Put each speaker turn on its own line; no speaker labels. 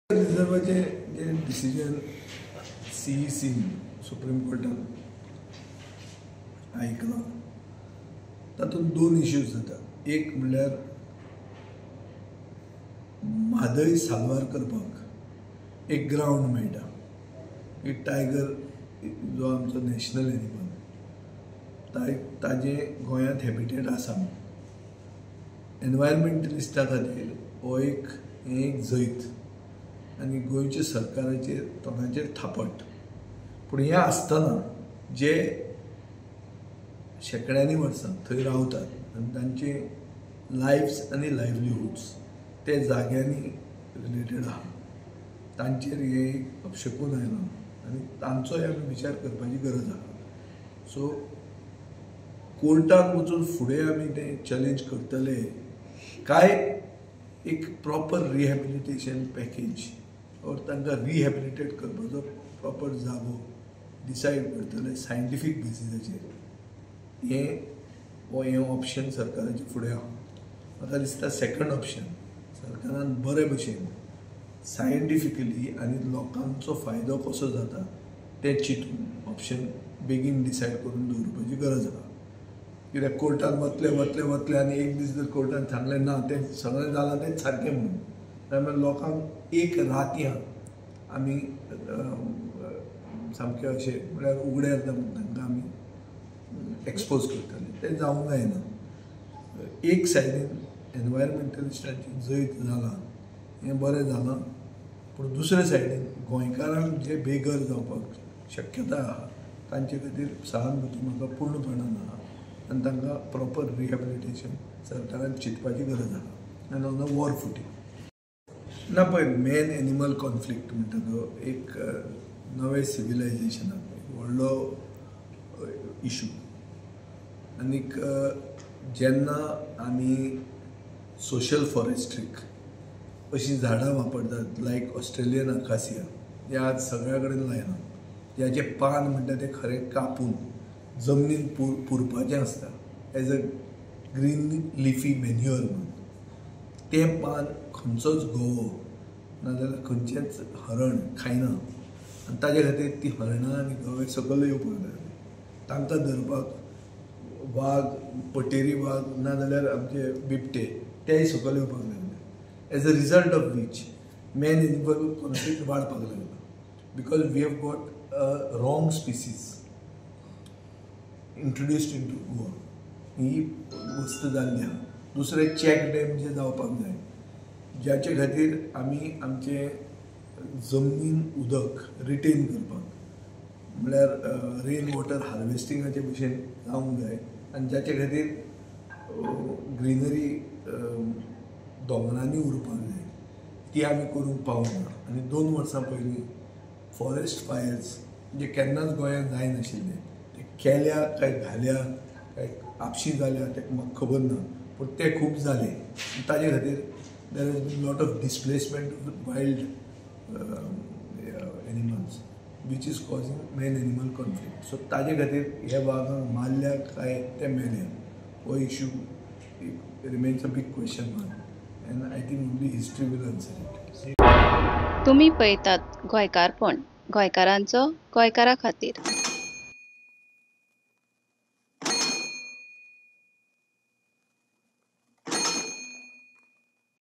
रिजर्वाचें जें decision CEC supreme कोर्टान आयकलां तातूंत दोन इश्यूज जाता. एक म्हणल्यार म्हादय साल्वार करपाक एक ग्रावंड मेळटा. एक टायगर जो आमचो नॅशनल एनिमल ताजें गोंयांत हॅबिटेट आसा. एनवायरमेंटलिस्टा खातीर हो एक हें एक जैत आनी गोंयच्या सरकाराचेर तोंडाचेर थापट. पूण हें आसतना जे शेंकड्यांनी वर्सां थंय रावतात आनी तांचे लायव्स आनी लायवलीहुड्स ते जाग्यांनी रिलेटेड आहा, तांचेर हें एक अपशकून आयलां आनी तांचोय आमी विचार करपाची गरज आहा. सो कोर्टान वचून फुडें आमी तें चॅलेंज करतले काय एक प्रॉपर रिहॅबिलिटेशन पॅकेज और तांकां रिहॅबिलिटेट करपाचो प्रॉपर जागो डिसायड करतले सायंटिफीक बेसिसाचेर, हें हो हें ऑप्शन सरकाराचे फुडें आहा. म्हाका दिसता सेकंड ऑप्शन सरकारान बरे भशेन सायंटिफिकली आनी लोकांचो फायदो कसो जाता तें चिंतून ऑप्शन बेगीन डिसायड करून दवरपाची गरज आहा. कित्याक कोर्टान वतले वतले वतले आनी एक दीस जर कोर्टान सांगलें ना तें सगळें जालां तें सारकें म्हणून, जाल्यार लोकांक एक रातयां आमी सामकें अशें म्हळ्यार उगड्यार तांकां आमी एक्सपोज करतले, तें जावंक जायना. एक सायडीन एनवायरमेंटलिस्टांचें जैत जालां हें बरें जालां, पूण दुसरे सायडीन गोंयकारांक जे बेघर जावपाक शक्यता आहा तांचे खातीर सहानुभूती म्हाका पूर्णपणान आहा आनी तांकां प्रॉपर रिहॅबिलिटेशन सरकारान चिंतपाची गरज आहा आनी ऑन अ वॉर फुटींग. ना पळय, मॅन एनिमल कॉन्फ्लिक्ट म्हणटा तो एक नवें सिविलायजेशनाक एक व्हडलो इशू. आनीक जेन्ना आमी सोशल फॉरेस्ट्रीक अशीं झाडां वापरतात लायक ऑस्ट्रेलियन अकासिया, जें आज सगळ्या कडेन लायलां, ज्याचें पान म्हणटा तें खरें कापून जमनीन पुरपाचें आसता as a green leafy manure म्हणून, तें पान खंयचोच गवो नाजाल्यार खंयचेंच हरण खायना आनी ताजे खातीर ती हरणां आनी गवे सकयल येवपाक लागले. तांकां धरपाक वाग, पटेरी वाग नाजाल्यार आमचे बिबटे तेय सकयल येवपाक लागले. As a result of which man animal conflict वाडपाक लागला because we have got a wrong species introduced into Goa. ही वस्त जाल्ली आहा. दुसरें चॅक डॅम जे जावपाक जाय ज्याचे खातीर आमी आमचे जमनीन उदक रिटेन करपाक म्हळ्यार रेन वॉटर हार्वेस्टिंगाचे भशेन जावंक जाय आनी जाचे खातीर ग्रिनरी दोंगरांनी उरपाक जाय ती आमी करूंक पावना. आनी 2 वर्सां पयलीं फॉरेस्ट फायर्स जे केन्नाच गोंयांत जायनाशिल्ले ते केल्या काय घाल्या काय आपशी जाल्या तें म्हाका खबर ना, पूण ते खूब जाले. ताजे खातीर there has been lot of displacement of wild animals which is causing man animal conflict. So ताजे खातीर हे वागांक मारल्या काय ते मेल्या हो issue remains a big question mark and I think only history will answer it.
तुमी पळयतात गोंयकारपण, गोंयकारांचो गोंयकारा खातीर.